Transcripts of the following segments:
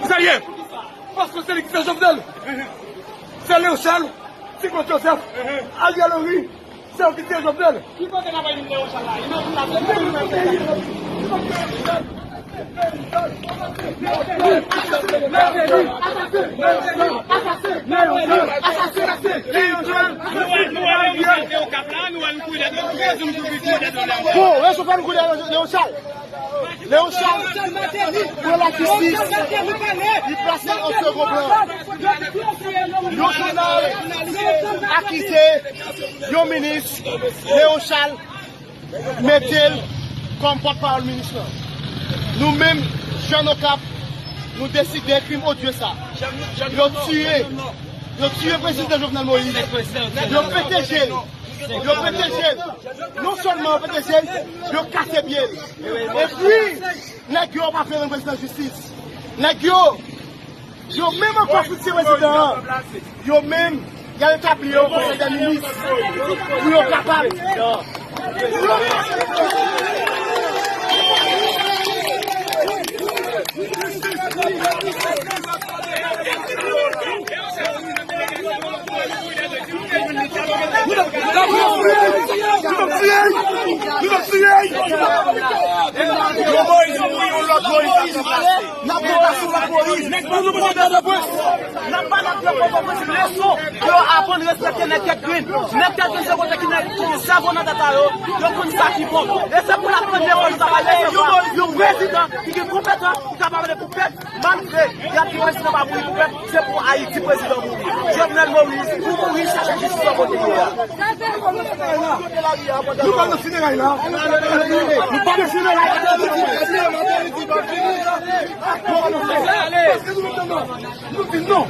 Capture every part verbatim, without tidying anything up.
Sa l ye? Paske se li ki fè Jovenel. Se Léon Charles, Ti Claude Joseph, Ariel Henry, se yo ki tiye Jovenel. Ki kote n ap al jwenn Léon Charles la? Li nan vil la, se li menm ki fè sa. Bon, yo sou fè nou kouri dèyè Léon Charles. Léon Charles pran lajistis, li plase l an segon plan. Yon jounal akize yon minis, Léon Charles mete l kòm pòtpawòl minis lan. Nou menm, Jèn Okap, nou deside krim odye sa. Yo tiye, yo tiye prezidan Jovenel Moïse. Yo pete je l. Yo pete je l. Non sèlman yo pete je l, yo kase pye l. Epi, nèg yo pa vle rann prezidan jistis. Nèg yo, yo menm ankò pou tiye prezidan an. Yo menm, y al etabli yon konsèy dè minis pou yo kapab. N ap pale ak pèp Pòtoprens leson pou yo aprann respekte nèg tèt grenn. Nèg tèt grenn se kote ki nèg ki gen sèvo nan tèt a yo, yo konn sa ki bon. E se pou la premye fwa nou ta pral resevwa yon prezidan ki gen konpetans, ki kapab rele pou pèp. Malgre y ap di prezidan pa mouri pou pèp, se pou Ayiti prezidan mouri. Jovenel Moïse, ou mouri, chache jistis nan kote w ye a. Nou pa nan fineray la. Nou pa nan fineray la. Nou di non. Nou di non.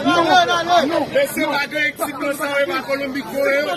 Non, non, non, non. Mesye, pa gen ti blan sa yo, e pa Kolonbi k voye yo.